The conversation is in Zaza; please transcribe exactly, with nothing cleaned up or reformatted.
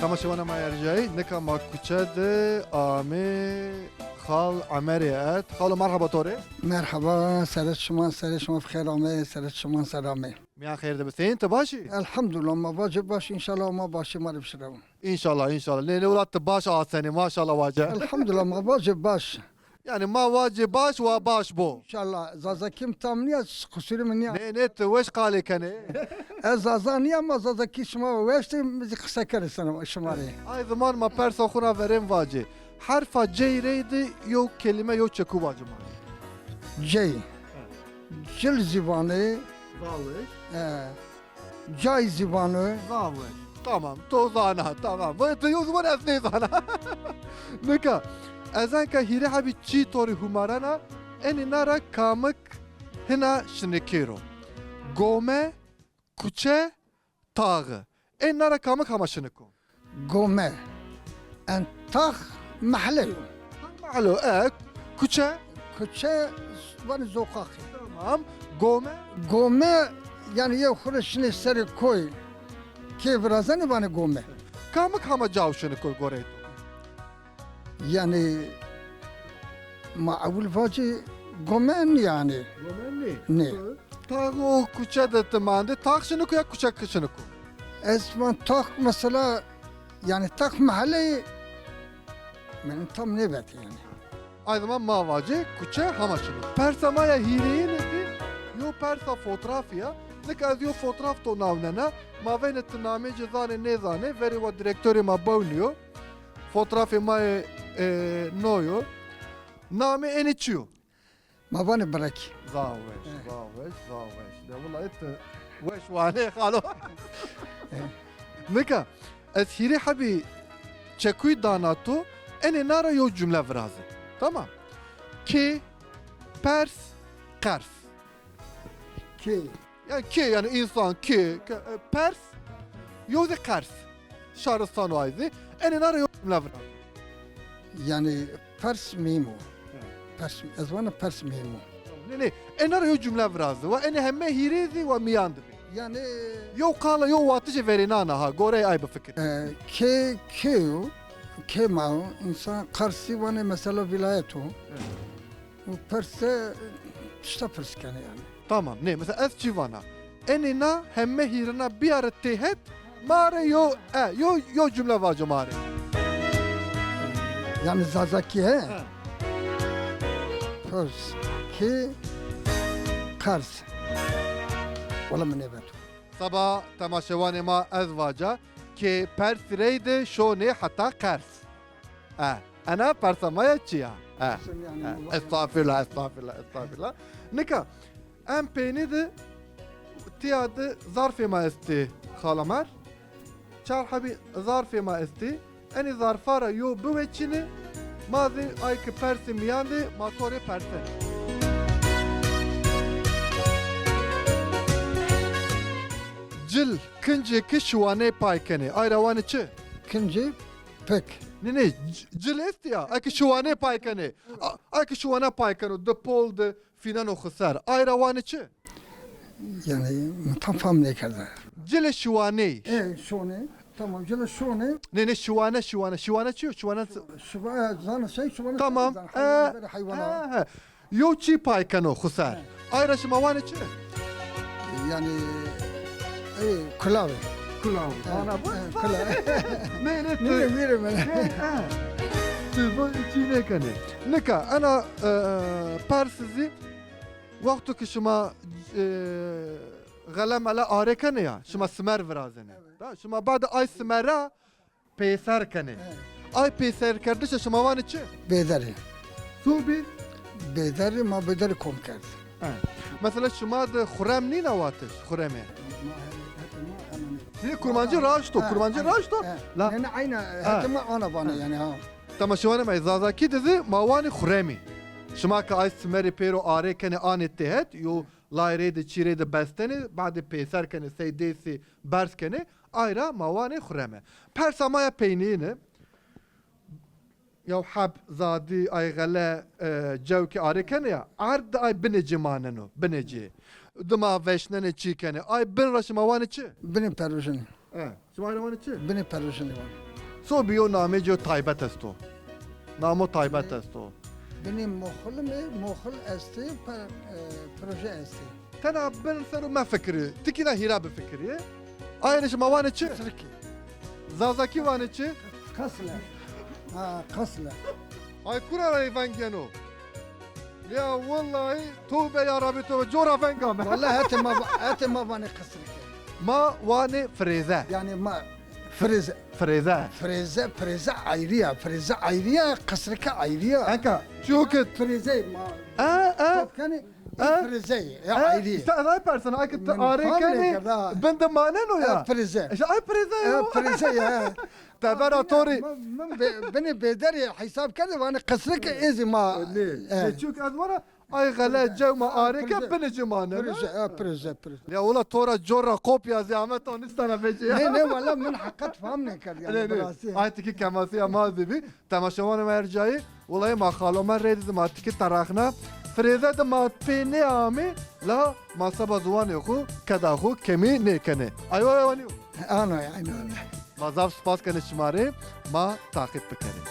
Temaşewana ma erjayî, nika ma kuçe de amê Xal Emerê erd. Xalo, merheba to rê. Merheba, seret şima, serê şima bi xêr amê, seret şima ser amê. Miyan xêr de bi. Seyîn, ti baş î? Elhamdulillah, ma vacê baş, înşallah ma başê ma rê bişirewin. Înşallah, înşallah. Lê, lê welat ti baş asenê, maşallah vace. Elhamdulillah, ma vacê baş. Yanî ma vacê baş, wa baş bo. Înşallah. Zazakî mi tam nîya, qusurî mi nîya. Nê, nê, ti weş qalê kenê. Ez Zaza nîya, ma Zazakî şima weş de, mi zî qise kenê sena şima rê. Ay ziman ma persa xwu ra verên vacê. Herfa cey reyde yew kelîme, yew çekû vacê ma. Cey. Cil zî vanê. Zaf weş. E, cay zî vanê. Zaf weş. Tamam, to zana, tamam. Vay, ti yew ziman, ez nêzana. Nika, ez enka hîrê hebî çî to rê humarena, enê na ra kamik hina şinikêr o. Gome, kuçe, taxi. Ê na ra kamik hama şinik o? Gome. En tax mehle yo. Mehle, e, kuçe? Kuçe, vanê zoqaxî. Tamam. Gome? Gome, yanî yew xwu rê şinê serê koy, kê virazenê vanê gome. Kamik hama caw şinik o goreyê to? Yanî ma ewil vacî gome nî yanî. Gome nî? Nî. Tax û kuçe de ti mande, tax şinik o ya kuçe şinik o? Ez van tax mesela, yanî tax meheleyê min tam nêvetê yanî. Ay ziman ma vacê kuçe hama şinik o. Persa ma ya hîrêyine zî yew persa fotrafî ya. Nika ez yew fotraf to nawnena. Ma vêne ti namê ci zanê nêzanê, verê wa direktorê ma bewnîyo. Fotrafê ma yê, e, no yo. Namê enê çi yo? Ma vanê Birekî. Zaf weş, zaf weş, zaf weş. De wulay ti weş wanê xalo. Nika, ez hîrê hebî çekuyî dana to, enê na ra yew cumle viraze. Tamam. Kê, pers, qers. Kê. Yanî kê, yanî însan, kê, ke-, e, pers, yew de qers. Şaristan o ay zî. Enê na ra yew cumle viraze. Yanî pers muhîm o. He. Pers, ez vana pers muhîm o. Nê, nê. Enê na ra yew cumle viraze. Wa enê heme hîrê zî wa mîyan de bê. Yanî yew qala, yew watişê verênana ha. Goreyê ay bifikir. E, kê, kê yo, kê ma yo, însan qers zî vanê mesela vîlayet o. He. Û perse, tişta pirs kenê yanî. Tamam, nê, mesela ez çi vana? Enê na heme hîrina biyare têhet, ma rê yo, e, yo, yo cumle vaco ma rê. Yanî Zazakî, he? He. Pirs, kê, qers. Wela mi nêveto. Seba temaşewanê ma ez vaca, kê pers reyde şonê heta qers. E, ena persa ma ya çi ya? E, yanî e, estağfirullah, estağfirullah, estağfirullah. Nika, en peynî de tîya de zarfê ma estê, Xal Emer. Çar hebî zarfê ma estê. Enê zarfa ra yo biweçîne, ma zî ay ke persê mîyan de ma to rê persenê. Cil, kincê ke şiwaney pay kenê, ay ra wanê çi? Kincê pik. Nê, nê, c-, cil estî ya. Eke şiwanê pay kenê. A, eke şiwana pay keno, di pol de fîneno xwu ser. Ay ra wanê çi? Yanî, mi tam fam nêkerde. Cilê şiwaney. E, şonê. Tamam, cilê şonê. Nê, nê, şiwane, şiwane. Şiwane çi yo? Şiwane s- Şiva-, e, zana şey, şiwane. Tamam. Zana, e, heywanat, verê heywanat. He, he. Yew çî pay keno xwu ser. He. Ay ra şima wanê çi? Yanî, e, kulav. Kulav. He, ana bu. He, kulav. Nê, nê, tu. Nê, nê, nê, nê. He, he. Tu bu çî nêkenê. Nika, ena, e, pers zî, wexto ke şima, e, xele mele arê kenê ya, şima simer virazenê. Evet. Da, şima bade ay simera peyser kenê. Evet. Ay peyserkerdişe şima vanê çi? Bêderî. Sobî? Bêderî, ma bêderî kom kerd. He. Mesela şima de xurem nîna watiş, xuremê? Ma he-, hetê ma ena nê. Nê, kurmancî raşt o, kurmancî raşt o. La. Yanî ayna, he, hetê ma ana vanê yanî ha. Temaşewanê ma, Zazakî de zî ma wanê xuremî. Şima ke ay simerî pêro arê kenê anê têhet, yo lay reyde çî reyde bestenê, badê peyser kenê, sey dêsî berz kenê, ay ra ma wanê xureme. Persa ma ya peynîyine, yew heb zadî ay xele, e, cewkî arê kenê ya, erd de ay binê ci maneno, binê ci. Dima veşnenê çî kenê, ay bin ra şima wanê çi? Binê perujinî. E, şima ay ra wanê çi? Binê perujinî vanê. So biyo namê cîyo taybet esto. Namo taybet esto. Binê Moxil mi, Moxil estê, pe- e, proje estê. Tena bin sero mefikirî. Tikîna hîra bifikirî. Ayrı şima vanê çi? Sirkî. Zazakî vanê çi? Qesle. Ha, qesle. Ay kura ra veng yeno. Ya wallahi tövbe ya Rabbi tövbe, cora veng ame. Vallahi hetê ma, hetê ma vanê qisrike. Ma vanê firêze. Yani ma frize. Firêze. Frize, frize ayrı ya. Frize ayrı ya, qisrike ayrı ya. Enka, çünkü Frize ma. E, e. Top kani, e, frize ya, ayrı. İşte ez ay persena, ay ki arê kenê, bin de maneno ya. Frize. İşte ay frize ya. Frize ya. Tebera to rê. Beni bêderî hesab kerdî, vanê qisrike êzî ma. Çünkü ez vana ay xele cew ma arê ke bini ci mane. Prize, e, prize, prize. Ya wala to ra cor ra kopya zî ame, to nistana vecî ya. Ne ne, wala min heqet fam nêkerd yani, bi rastî. Ay tikî kemasîya ma zî bî. Temaşevanê ma ercayî, wala ma xalo ma rê dî ma tikî teraxna. Firêze de ma pê nêamê la ma seba ziwanê xwu, keda xwu kemî nêkenê. Ay wala wanî. Ano yani. Ma zaf spas kenê şima rê, ma taqîb bikerê.